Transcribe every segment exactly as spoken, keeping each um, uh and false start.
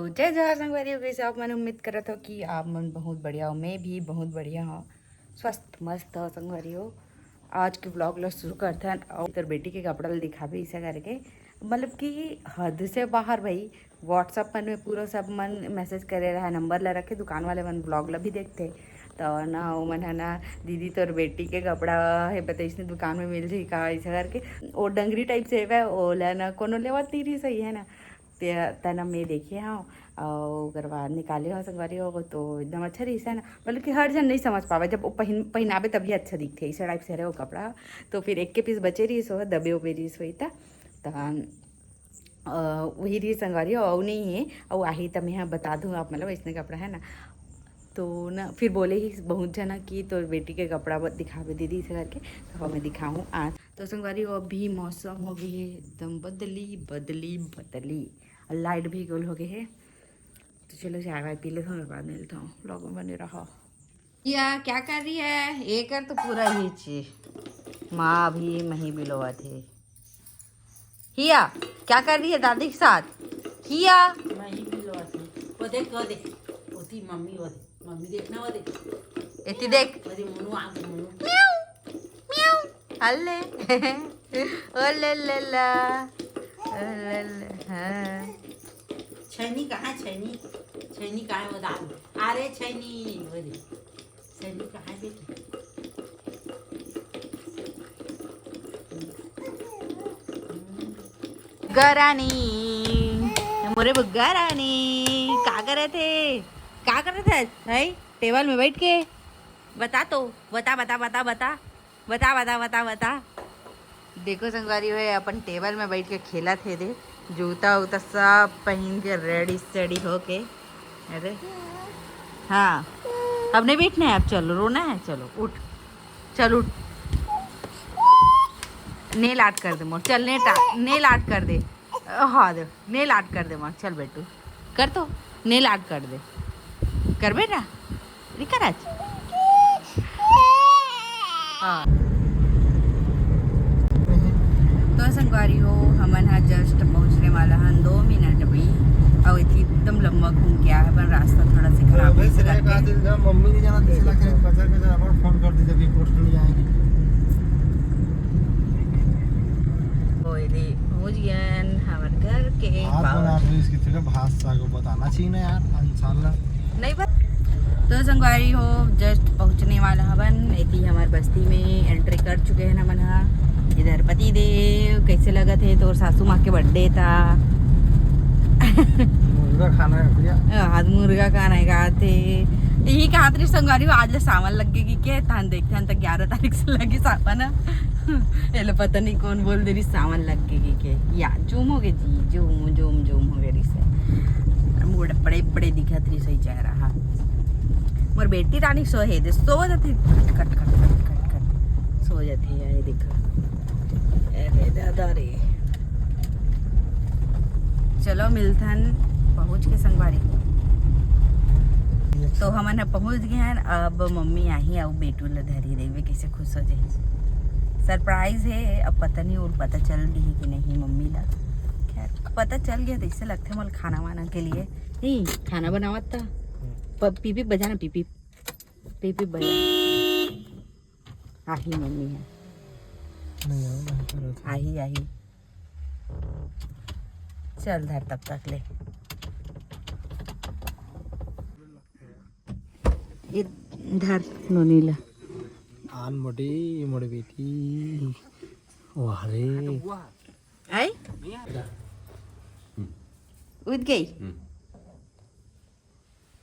जय जोहार संगवारी हो, कइसे आप मन? उम्मीद करत हो कि आप मन बहुत बढ़िया हो। मैं भी बहुत बढ़िया हूँ, स्वस्थ मस्त हो संगवारी हो। आज के ब्लॉग ला शुरू करथन और तोर बेटी के कपड़ा ला दिखाबे, ऐसा करके, मतलब कि हद से बाहर भाई। WhatsApp मन में पूरा सब मन मैसेज करे रहा, नंबर ला रखे, दुकान वाले मन ब्लॉग ला भी देखते। तो ना वो मन है ना, "दीदी तोर बेटी के कपड़ा है, बता इसने दुकान में मिल जाही का?" ऐसा करके वो डंगरी टाइप से है, ओला ना कोनो लेवत नहीं रही, सही है ना। ते तना मैं देखे हूँ और ओकर बाद निकाले हो संगवारी हो, तो एकदम अच्छा रही है ना। मतलब कि हर जन नहीं समझ पावे, जब वो पहिन पहिनाबे तभी अच्छा दिखते, इस टाइप से रहे वो कपड़ा। तो फिर एक के पीस बचे रही सो, दबे उबे रही सो इतना। तो अ, वही रही संगवारी हो, अउ नहीं है, अउ आही त मैं बता दूँ आप, मतलब इसने कपड़ा है ना। तो ना फिर बोले ही बहुत जना कि तोर बेटी के कपड़ा ब-, दिखाबे दीदी, ऐसे करके। तो हमें दिखाऊँ आज। तो संगवारी हो, अभी मौसम हो गई है एकदम बदली बदली बदली, और लाइट भी गोल हो गई है। तो चलो चाय वाय पी लेता हूँ, बाद में मिलता हूँ, ब्लॉग में बने रहो। हिया, क्या कर रही है? ये कर तो पूरा ही ची। माँ अभी मही बिलोवत है। हिया, क्या कर रही है दादी के साथ? हिया। मही बिलोवत है। वो देख, वो देख। ओती मम्मी, वो देख। मम्मी देखना, वो देख। एती देख। वो देख, मोनू आ गई, मोनू। म्याऊ, म्याऊ। हल्ले। ओ ले ले ला। ओ ले ले, हाँ। छैनी कहाँ है, छैनी? छैनी कहाँ है, वो दाल। अरे छैनी, वो देख। छैनी कहाँ है बेटी? बुग्गा रानी, मोरे बुग्गा रानी, का करे थे? का करे थे? भाई, टेबल में बैठ के बता तो, बता, बता, बता, बता, बता, बता, बता, बता। देखो संगवारी हो, अपन टेबल में बैठ के खेलत हे दे, जूता उता सब पहन के रेडी सेडी होके। अरे हाँ, अब नहीं बैठना है, अब चलो, रोना है, चलो उठ, चल उठ। नेल आर्ट कर दे मोर, चल नेल आर्ट कर दे। हाँ दे, नेल आर्ट कर दे मोर, चल बेटू, कर तो, नेल आर्ट कर दे, करबे ना? नहीं कर आज। हाँ। तो संगवारी हो, हमन हा जस्ट पहुँचने वाला हन दो मिनट में, और इतनी एकदम लंबा घूम के आया है, पर रास्ता थोड़ा सा खराब है, इसे करके। मम्मी नहीं जाना, तो इसे लगे कचर कचर अपन फोन कर दीजिए, अभी पोस्ट नहीं आएगी। कोई नहीं, पहुँच गए हन हमर घर के हाथ पास। बना दो इसकी, तेरे भाषा को बताना चाहिए ना यार, इंसान ला। नहीं बस। तो संगवारी हो, जस्ट पहुँचने वाला हवन, एती हमार बस्ती में एंट्री कर चुके हैं हमन हा। इधर पति देव, कैसे लगत है तोर सासू माँ के बर्थडे था? मुर्गा खाना है भैया। आज मुर्गा खाना है, कहा थे। यही कहा थे संगवारी हो, आज ले सावन लग गई कि क्या? थान देखते हैं तो ग्यारह तारीख से लगे सावन है। ये लो पता नहीं कौन बोल दे रही सावन लग गई कि क्या? या जूम हो गए जी, जूम, जूम, जूम हो गए रिसे। मुड़ बड़े, बड़े दिखत रही सही चेहरा। हाँ, मोर बेटी रानी सो है दे, सो जाती, कट, कट, कट, कट, कट, सो जाती है, ये देखो। अरे दादा रे। चलो मिलथन पहुँच के संगवारी। तो हमन ह पहुँच गए हैं। अब मम्मी आही, अब बेटू ल धरी, देखबे कैसे खुश हो जाही। सरप्राइज है, अब पता नहीं और पता चल गई है कि नहीं मम्मी ला। खैर, पता चल गया तो इससे लगते मोला खाना वाना के लिए। नहीं, खाना बनावत था। प-, पीपी बजाना, पीपी, पीपी बजा। आही मम्मी है। नहीं आओ, नहीं करो तो। आही, आही। चल धर तब तक ले। ये धर नोनी ला। आन मोटी, ये मोटी बेटी। वाह रे। आई? उठ गई।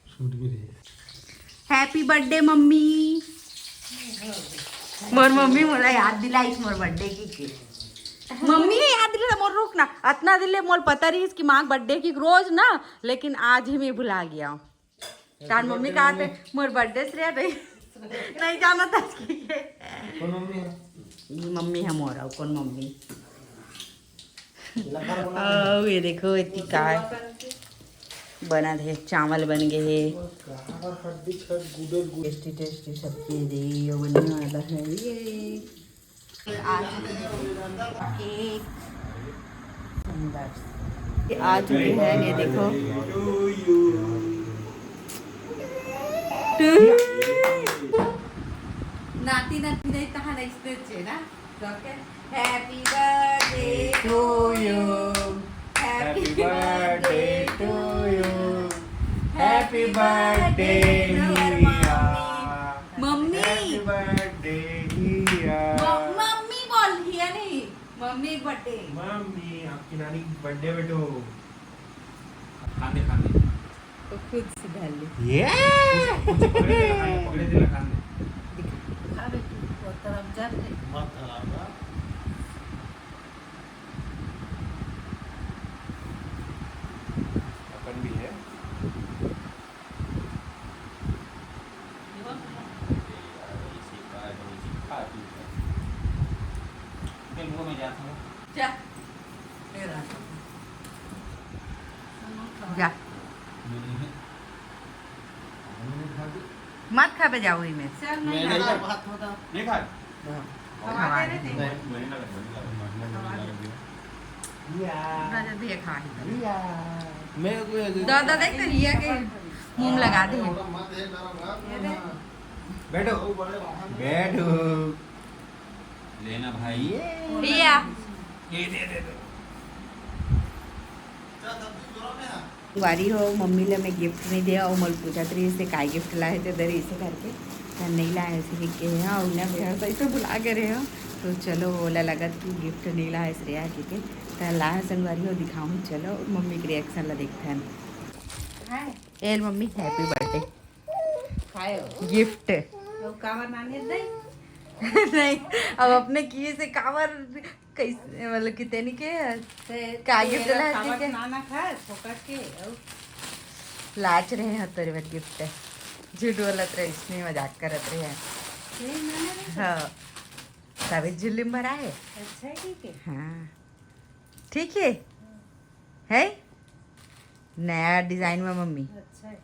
छूट गई रे। Happy birthday मम्मी। मोर मम्मी मोला याद दिलाइस मोर बर्थडे की, की। मम्मी ने याद दिला मोर, रुक ना, अतना दिन ले मोर पता रहीस कि माँ बर्थडे की रोज ना, लेकिन आज ही मैं भुला गया हूँ। तार मम्मी कहा थे मोर बर्थडे से रहे नहीं जाना था कि ये। कौन मम्मी है? ये मम्मी है मोर, और कौन मम्मी? ओ, ये देखो इतनी का है। बना दे, चावल बन गए है। टेस्टी टेस्टी सब्जी दे, ये बनने वाला है ये। आ चुके हैं केक। सुंदर। ये आ चुके हैं, ये देखो। नाती नाती नहीं तहां नहीं स्टेज छे ना। तो के, Happy birthday to you. Happy birthday to you. Happy birthday, Riya. Mummy. Happy birthday, Riya. म-, मम्मी बोल, हिया नहीं। Mummy birthday. मम्मी, आपकी नानी बर्थडे बेटू। खाने, खाने। तो खुद सुधार ले। ये। कुछ, कुछ पकड़े दे ना खाने, पकड़े दे ना खाने। खा बेटू, वो तरफ जाते। मत खराब ना। अपन भी है। जा। जा। मत खाबे जाओ इमे। चल, नहीं नहीं खा। नहीं खा। खवा दे रे। नहीं, नहीं लगा, नहीं लगा। खवा दे। मैं दादा देख तो रिया के मुंह लगा दे। बैठो, बैठो। लेना भाई। ये। रिया। ये दे दे दो। संगवारी हो, मम्मी ला मैं गिफ्ट नहीं दे, अउ मोला पूछत रहिस हे काय गिफ्ट लाए, ते दे रहिस हे करके, त नहीं लाए हस कहिके, हाँ, अउ ना बेहा सही से भुला गे रहे हो, तो चलो, ओला लगत कि गिफ्ट नहीं लाए हस रिया कहिके, त लाए संगवारी हो, दिखाऊँ, चलो, मम्मी के रिएक्शन ला देखथन। हाय। ए ले मम्मी, हैप्पी बर्थडे। खाए हो? गिफ्ट। अउ काबर नानी दे? नहीं, अब अपने किए से काबर कैसे, मतलब कि तेनी के ते का तेरा गिफ्ट ला खावत के? नाना खा, फोकट के, अउ लाच रहे हैं तोरे बर गिफ्ट। झूठ बोलत रहे, इसने मजाक करत रहे हैं। ये नाना रे? हाँ। तभी झिल्ली में भरा है। अच्छा है, ठीक है। हाँ। ठीक है। है? नया डिजाइन में मम्मी। अच्छा है।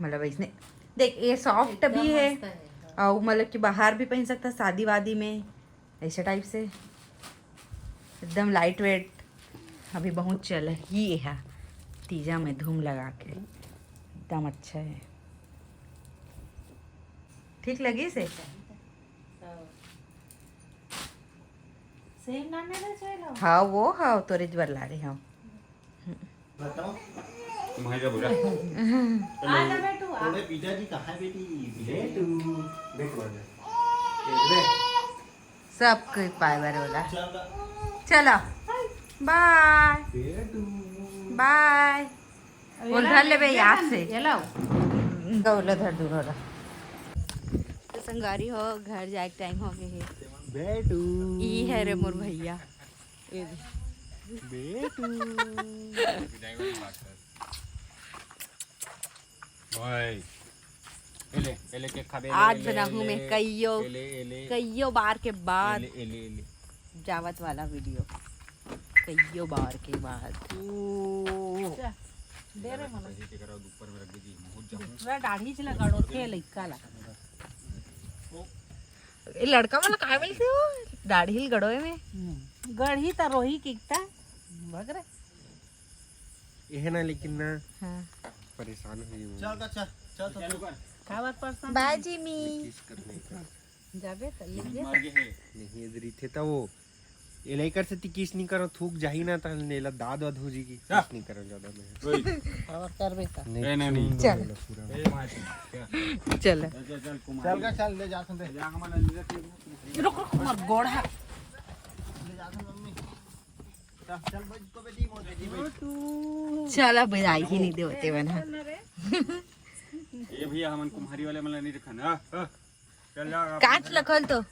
मतलब इसने, देख, ये सॉफ्ट एकदम भी है। मस्त है, हाँ। और मतलब कि बाहर भी पहन सकता है, शादी वादी में। ऐसे टाइप से एकदम लाइट वेट। अभी बहुत चल ही है तीजा में धूम लगा के, एकदम अच्छा है। ठीक लगी से? सेम ना मेरे चलो। हाँ, वो हाँ, तोरे बर ला रहे हो। बताओ। तुम्हारे क्या बोला? आ जा बेटू, आ। अरे पिताजी कहाँ है बेटी? बेटू, बेटू आ जा। सब कोई पाए बर होला। चलो। बाय। बाय। बोल धर लेबे याद से। ये लाओ। दौला धर दूर होला। तो संगवारी हो, घर जाए के टाइम हो गए है। बेटू। ई है रे मोर भैया। ये दे। बेटू। ओए। एले, एले केक खाबे, एले, आज एले, बनाहूँ मैं एले, कइयो, एले, एले, कइयो बार के बाद एले, एले, एले। जावत वाला वीडियो, कइयो बार के बाद। ओ। जा, दे रे मला। पहले ते करा ऊपर में रख दीजिए, बहुत जाऊँ। पूरा दाढ़ी चला गड़ो थे लइका ला। ए लड़का मन ला काय मिलथे वो? दाढ़ी ल गड़ोए में। हम्म। गढ़ी त रोही किकता। भग रे। ये है ना, लेकिन ना हाँ। परेशान हुई हूँ। चल का चल, चल तो तू। काबर परेशान? बाय जिमी। किस करने का? जाबे त ले जे। मर गए हैं। नहीं, इधर ही थे तो वो। ये लेकर से ती किस नहीं करो, थूक जाही ना, त नेला दाद वाद हो जी की। क्या? किस नहीं करो ज्यादा मैं। ओए। काबर करबे का? नहीं, ए, नहीं, नहीं। सुन लो चल। मेरा पूरा। ए, मार क्या? चल। चल, चल, चल, कुमारी। चल का चल, ले जा सुन दे। जा, हमारा ले जा, ले जा। रुक, रुक, मत गोड़ है। ले जा सुन मम्मी। चल, चल, बज को बेटी, मोर बेटी, बज। चल, अब आई ही नहीं देवते बना। ये भैया, हमन कुम्हारी वाले मन ला नहीं रखन, हाँ, हाँ। चल जा, आप कांच लखल तो।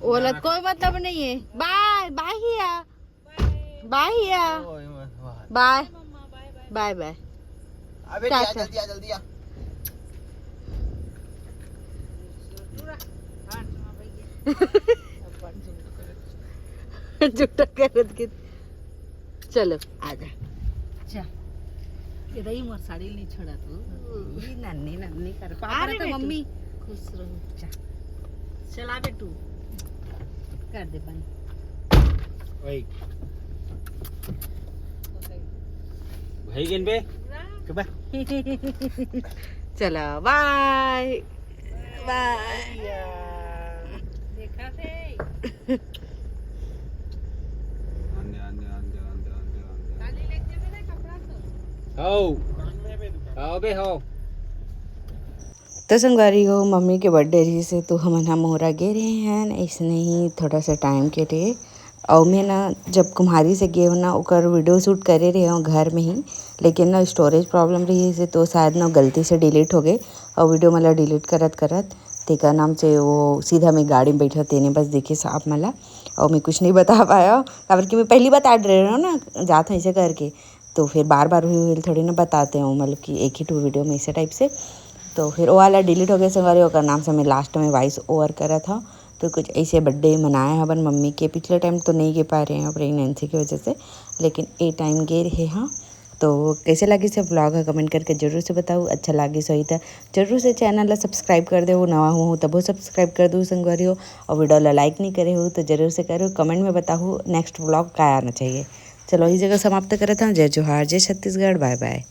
ओला कोई मतलब नहीं है। बाय, बाय हिया। बाय हिया। बाय। बाय, बाय। अबे, टाटा। जल्दी आ, जल्दी आ। जुटा करत के। चलो, आ जा। चा। ये दही मोर साड़ी नहीं छोड़ा तू। ये नन्नी, नन्नी कर। अरे तो बेटी। मम्मी। खुश रहो। चा। चला बेटू। कर दे बंद। ओए। भाई गिन बे। चला, बाय बाय। देखा थे। आंदे, आंदे, आंदे, आंदे, आंदे, आंदे। काली लेके जाबे ना कपड़ा तो। हो, हो बे हो। तो संगवारी हो, मम्मी के बर्थडे रहिस हे, तो हमन ह मोहरा गे रहे हैं ऐसने ही थोड़ा सा टाइम के लिए। और मैं ना, जब कुम्हारी से गे हो ना, ओकर वीडियो शूट करे रहे हो घर में ही, लेकिन ना स्टोरेज प्रॉब्लम रहिस हे, तो शायद ना गलती से डिलीट हो गए। और वीडियो मतलब डिलीट करत करत तेकर नाम से वो सीधा मैं गाड़ी में बैठा, तेने बस देखे साफ मला। और मैं कुछ नहीं बता पाया, काबर कि मैं पहली बता रहे हो ना, जात हूँ ऐसे करके, तो फिर बार बार हुई हुई थोड़ी ना बताते हो, मतलब कि एक ही टू वीडियो में इसे टाइप से। तो फिर वो वाला डिलीट हो गया संगवारी, ओकर नाम से मैं लास्ट में वॉइस ओवर करत हूँ। तो कुछ ऐसे बर्थडे मनाए हवन मम्मी के, पिछले टाइम तो नहीं गे पाए रहे हैं प्रेगनेंसी की वजह से, लेकिन ए टाइम गे रहे हाँ। तो कैसे लगिस हे व्लॉग ह, कमेंट करके जरूर से बताओ। अच्छा लगिस होही त जरूर से चैनल ला सब्सक्राइब कर देहू, नवा हो तबो सब्सक्राइब कर दू संगवारी हो। और वीडियो ला लाइक नहीं करे हो तो जरूर से करो, कमेंट में बताहू नेक्स्ट व्लॉग का आना चाहिए। चलो, इही जगह समाप्त करत हूँ। जय जोहार, जय छत्तीसगढ़, बाय बाय।